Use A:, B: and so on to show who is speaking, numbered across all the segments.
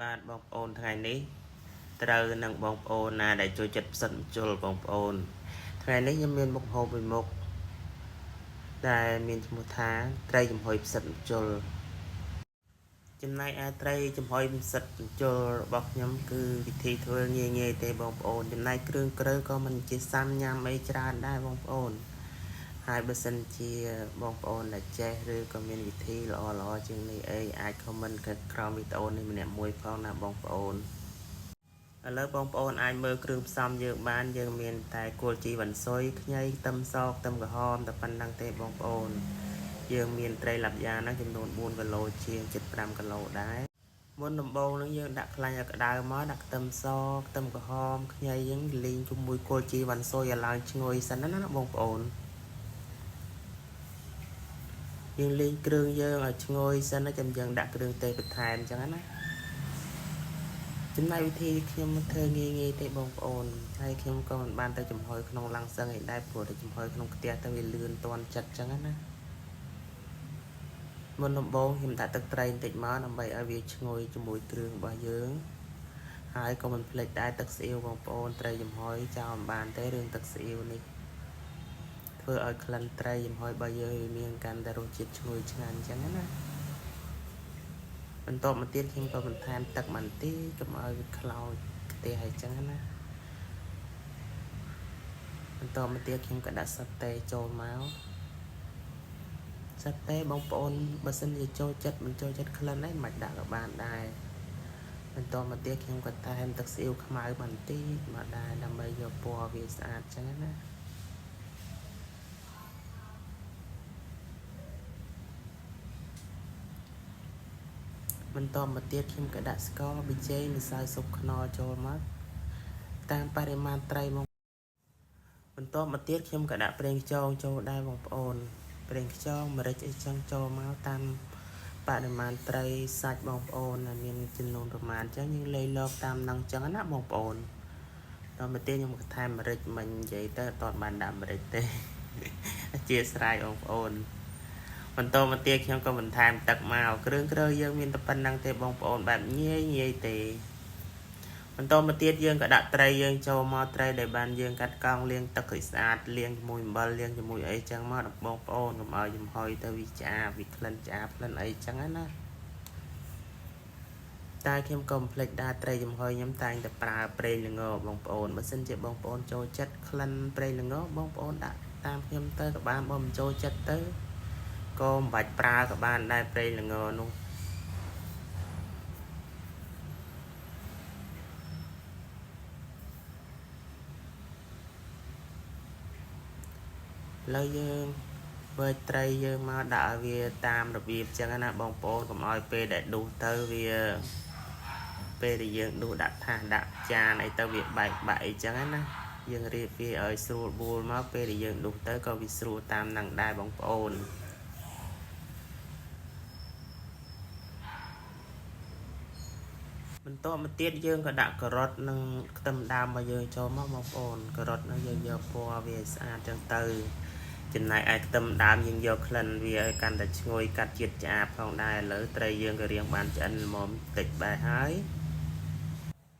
A: បាទបងប្អូនថ្ងៃនេះត្រូវនឹងបងប្អូនណាដែលចូលចិត្តផ្សិតម្ជុលបងប្អូនថ្ងៃនេះខ្ញុំមានមុខម្ហូបមួយមុខដែលមានឈ្មោះថាត្រីចំហុយផ្សិតម្ជុលចំណែកឯត្រីចំហុយផ្សិតម្ជុលរបស់ខ្ញុំគឺវិធីធ្វើងាយងាយទេបងប្អូនចំណែកគ្រឿងក្រៅក៏មិនជាសាំញ៉ាំអីច្រើនដែរបងប្អូនហើយបើសិនជាបងប្អូនដែលចេះឬក៏មានវិធីល្អល្អជាងនេះអីអាច comment ក្រោមវីដេអូនេះម្នាក់មួយផងណាបងប្អូនឥឡូវបងប្អូនអាចមើលគ្រឿងផ្សំយើងបានយើងមានតែគល់ជីវ៉ាន់ស៊ុយខ្ញីខ្ទឹមសខ្ទឹមក្រហមតែប៉ុណ្្នឹងទេបងប្អូនយើងមានត្រីឡាប់យ៉ាហ្នឹងចំនួន4គីឡូជាង75គីឡូដែរមុនដំបូងហ្នឹងយើងដាក់ខ្លាញ់ឲ្យក្តៅមកដាក់ខ្ទឹមសខ្ទឹមក្រហមខ្ញីយើងលីងជាមួយគល់ជីវ៉ាន់ស៊ុយឲ្យឡើងឈ្ងុយសិនណាបងប្អូនយើងលីងគ្រឿងយើងឲ្យឈ្ងុយសិនណាចាំយើងដាក់គ្រឿងទេសបន្ថែមអញ្ចឹងណាចំណែកវិធីខ្ញុំធ្វើងាយងាយទេបងប្អូនហើយខ្ញុំក៏មិនបានទៅចំហុយក្នុងឡាំងសឹងឯដែរព្រោះតែចំហុយក្នុងផ្ទះទៅវាលឿនទាន់ចិត្តអញ្ចឹងណាមុនដំបូងខ្ញុំដាក់ទឹកត្រីបន្តិចមកដើម្បីឲ្យវាឈ្ងុយជាមួយគ្រឿងរបស់យើងហើយក៏មិនភ្លេចដែរទឹកស្អៀវបងប្អូនត្រីចំហុយចោលមិនបានទេរឿងទឹកស្អៀវនេះធ្វើឲ្យក្លិនត្រីចំហុយរបស់យើងវាមានកាន់តែរសជាតិឈ្ងុយឆ្ងាញ់អញ្ចឹងណាបន្ទាប់មកទៀតខ្ញុំក៏បន្ថែមទឹកបន្តិចកុំឲ្យវាខ្លោចខ្ទះអីចឹងណាបន្ទាប់មកទៀតខ្ញុំក៏ដាក់សាតេចូលមកសាតេបងប្អូនបើសិនជាចូលចិត្តមិនចូលចិត្តក្លិនអីមិនដាក់ក៏បានដែរបន្ទាប់មកទៀតខ្ញុំក៏ថែមទឹកស្អៀវខ្មៅបន្តិចមកដែរដើម្បីយកពណ៌វាស្អាតចឹងណាបន្តមកទៀតខ្ញុំក៏ដាក់ស្ករប៊ីចេងម្សៅស៊ុបខ្នុរចូលមកតាមបរិមាណត្រីបងបន្តមកទៀតខ្ញុំក៏ដាក់ប្រេងខ្យងចូលដែរបងប្អូនប្រេងខ្យងម្រេចអីចឹងចូលមកតាមបរិមាណត្រីសាច់បងប្អូនដែលមានចំនួនប្រមាណចឹងយើងលៃលកតាមនឹងចឹងណាបងប្អូនដល់មកទៀតខ្ញុំក៏ថែមម្រេចមិញនិយាយទៅអត់បានដាក់ម្រេចទេអធិស្ឋានបងប្អូនបន្តមកទៀតខ្ញុំក៏បន្ថែមទឹកមកគ្រឿងក្រៅយើងមានតែប៉ុណ្្នឹងទេបងប្អូនបែបងាយងាយទេបន្តមកទៀតយើងក៏ដាក់ត្រីយើងចូលមកត្រីដែលបានយើងកាត់កង់លាងទឹកឲ្យស្អាតលាងជាមួយអំបិលលាងជាមួយអីចឹងមកបងប្អូនកុំឲ្យចំហុយទៅវាឆ្អាបវាក្លិនឆ្អាបក្លិនអីចឹងណាតែខ្ញុំក៏មិនភ្លេចដែរត្រីចំហុយខ្ញុំតែងតែប្រើប្រេងល្ងបងប្អូនបើសិនជាបងប្អូនចូលចិត្តក្លិនប្រេងល្ងបងប្អូនដាក់តាមខ្ញុំទៅក៏បានបើមិនចូលចិត្តទៅក៏មិនបាច់ប្រើក៏បានដែរប្រេងល្ងនោះឥឡូវយើងវែកត្រីយើងមកដាក់ឲ្យវាតាមរបៀបចឹងណាបងប្អូនកុំឲ្យពេលដែលដួសទៅវាពេលដែលយើងដួសដាក់ថាសដាក់ចានអីទៅវាបែកបាក់អីចឹងណាយើងរៀបវាឲ្យស្រួលបួលមកពេលដែលយើងដួសទៅក៏វាស្រួលតាមនឹងដែរបងប្អូនបន្ទាប់មកទៀតយើងក៏ដាក់ការ៉ុតនិងខ្ទឹមដើមរបស់យើងចូលមកបងប្អូនការ៉ុតនោះយើងយកពណ៌វាឲ្យស្អាតចឹងទៅចំណែកឯខ្ទឹមដើមយើងយកក្លិនវាឲ្យកាន់តែឈ្ងុយកាត់ជាតិឆ្អាបផងដែរឥឡូវត្រីយើងក៏រៀងបានឆ្អិនល្មមតិចបែរហើយ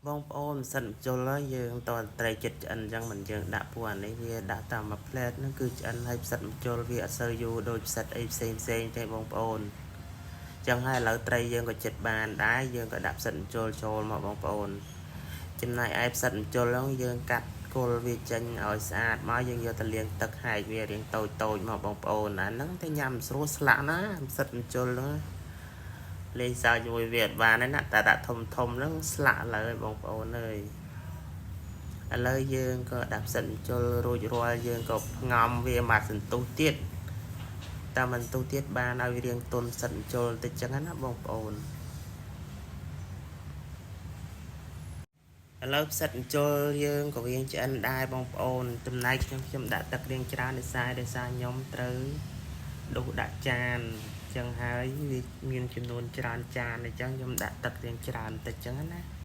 A: បងប្អូនមិនសិនជុលហើយយើងតត្រីចិត្តឆ្អិនចឹងមិនយើងដាក់ពួកអានេះវាដាក់តាមមួយផ្លែតហ្នឹងគឺឆ្អិនហើយផ្សិតម្ជុលវាអត់សូវយូរដូចផ្សិតអីផ្សេងផ្សេងទេបងប្អូនចឹងហើយឥឡូវត្រីយើងក៏ចិត្តបានដែរយើងក៏ដាក់ផ្សិតម្ជុលចូលមកបងប្អូនចំណែកឯផ្សិតម្ជុលហ្នឹងយើងកាត់គល់វាចេញឲ្យស្អាតមកយើងយកទៅលាងទឹកហែកវារាងតូចតូចមកបងប្អូនអាហ្នឹងតែញ៉ាំស្រួលស្លាក់ណាផ្សិតម្ជុលហ្នឹងលេងសើចជាមួយវាអត់បានទេណាតែដាក់ធំធំហ្នឹងស្លាក់ឡើយបងប្អូនអើយឥឡូវយើងក៏ដាក់ផ្សិតម្ជុលរួចរាល់យើងក៏ផ្ងំវាមកសន្ទុះទៀតតាមបន្ទុះទៀតបានឲ្យវារាងទន់ផ្សិតម្ជុលតិចចឹងណាបងប្អូនឥឡូវផ្សិតម្ជុលយើងក៏រៀងឆ្អិនដែរបងប្អូនចំណែកខ្ញុំដាក់ទឹករៀងច្រើនដោយសារខ្ញុំត្រូវដុសដាក់ចានចឹងហើយវាមានចំនួនច្រើនចានអញ្ចឹងខ្ញុំដាក់ទឹករៀងច្រើនតិចចឹងណា